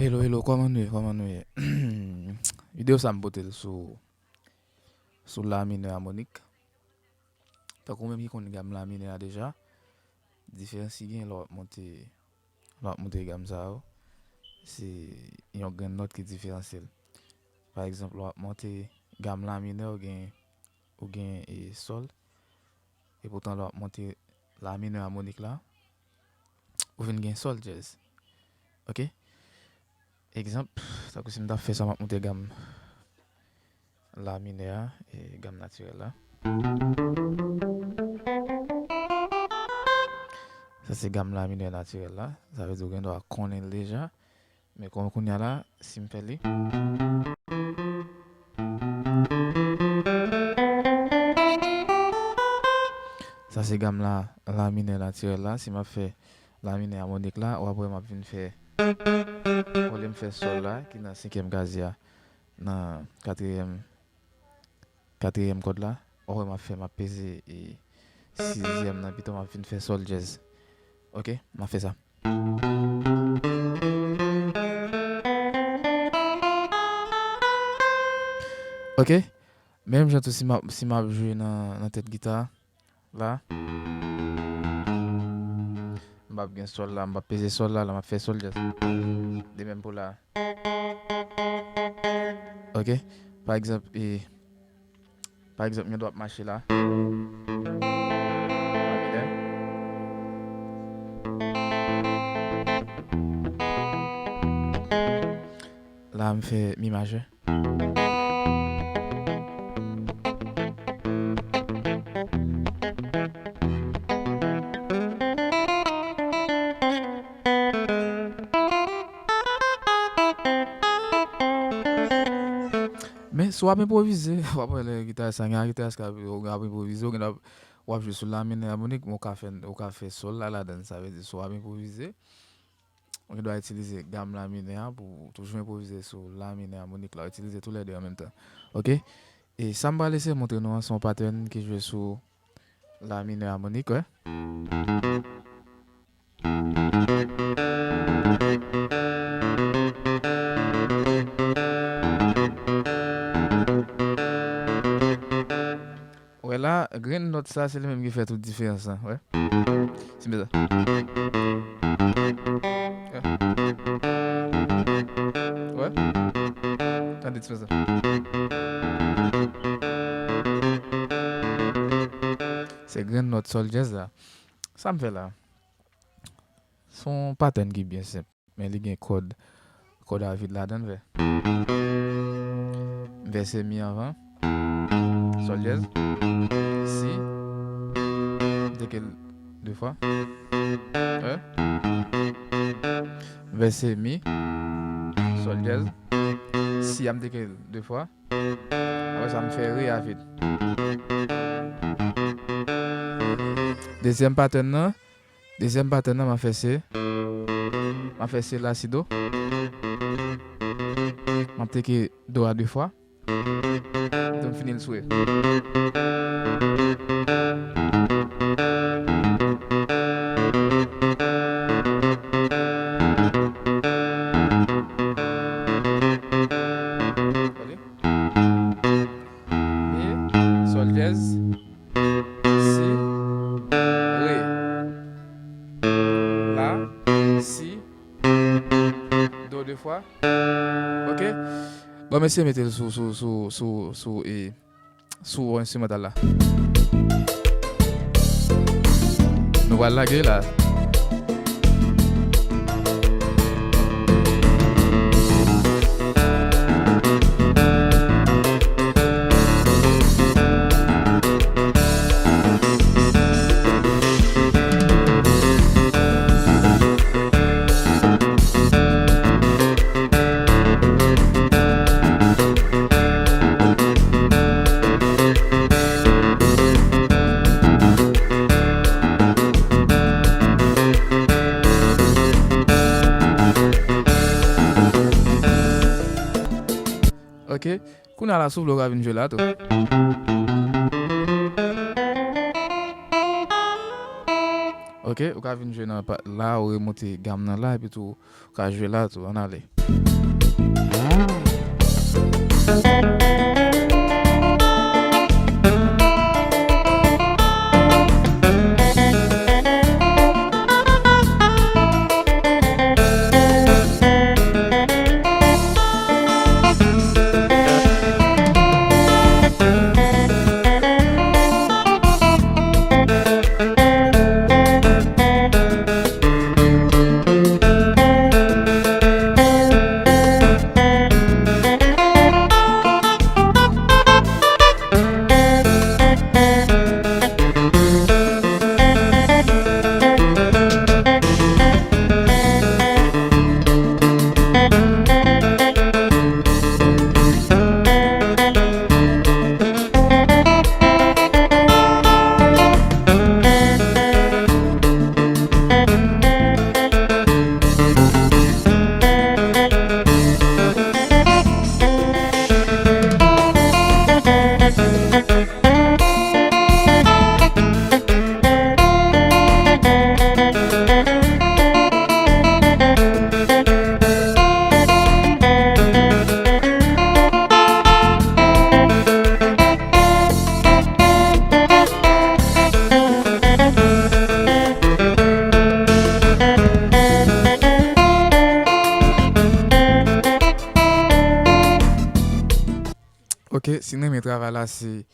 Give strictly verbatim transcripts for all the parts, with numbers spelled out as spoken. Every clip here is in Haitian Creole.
Hello, hello, kòman nou ye? Kòman nou ye? Videyo sa m pote l sou, sou la minè amonik. Tankou ou menm ki konn gam la minè a deja, diferans ki gen lè w ap monte, lè w ap monte gam sa yo, se yon grenn nòt ki diferansye l. Pa egzanp, lè w ap monte gam la minè, ou gen, ou gen, e, sòl. E poutan, lè w ap monte la minè amonik la, ou vin gen sòl djèz. Oke? Egzanp, tankou si m t ap fè sa, m ap monte gam la minè a, e gam natirèl la. Sa se gam la minè natirèl la. Sa vle di ou gen dwa konnen l deja. Men kon kounye a la, si m fè li. Sa se gam la, la minè natirèl la. Si m ap fè la minè amonik la, w ap wè m ap vin fè, olye m fè sòl la, ki nan senkyèm kazye a, nan katriyèm, katriyèm kòd la, w ap wè m ap fè, m ap peze, e, sizyèm nan, pito m ap vin fè sòl djèz. Oke, m ap fè sa. Oke, menm jan tou si m ap, si m ap jwe nan, nan tèt gita la, m p ap gen sòl la, m p ap peze sòl la, la m ap fè sòl djèz. De menm pou la. Oke, pa egzanp, e, pa egzanp, mwen dwe ap mache la. La minè. La, m fè mi majè. Men, si w ap enpwovize, w ap wè lè gitayis la, gen gitayis k ap, w ap enpwovize, ou gen dwa, w ap jwe sou la minè amonik, men ou ka fè, ou ka fè sòl la ladan l. Sa vle di, si w ap enpwovize, ou gen dwa itilize gam la minè a pou w toujou enpwovize sou la minè amonik la. Ou itilize toulède an menm tan. Oke? E sa m pral eseye montre nou an, se yon patèn ki jwe sou la minè amonik, wè. Wè la, grenn nòt sa, se li menm ki fè tout diferans lan, wè. Ti bè sa. Wè. Wè. Tande ti bè sa. Se grenn nòt sòl djèz la. Sa m fè la? Se yon patèn ki byen senp. Men li gen kòd, kòd a vid ladan l, vè. M vèse mi anvan. Sòl djèz. Si. M teke l de fwa. Wè. M vèse mi. Sòl djèz. Si a m teke l de fwa. Apre sa, m fè re a vid. Dezyèm patèn nan, Dezyèm patèn nan, m ap fè se, m ap fè se la si do. M ap teke do a de fwa. Epi m fini l sou re. Tande? Mi, sòl djèz, si, re. La, si, do de fwa. Oke? Bon, mesye, mete l sou, sou, sou, sou, sou, e, sou enstrimantal la. Nou pral lage la. Ok. Kounye a la, si w vle, w ka vin jwe la tou. Ok, ou ka vin jwe nan pa- la, ou remonte gam nan la, epi tou, ou ka jwe la tou. Ann ale. Ok, si n renmen travay la, se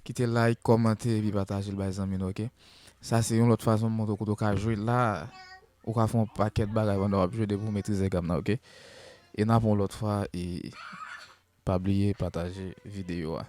kite like, kòmante, epi pataje l bay zanmi nou, ok? Sa se yon lòt fason m montre w kote w ka jwe la. Ou ka fè yon pakèt bagay pandan w ap jwe depi w metrize gam nan, ok? E n ap yon lòt fwa, e pa bliye pataje videyo a.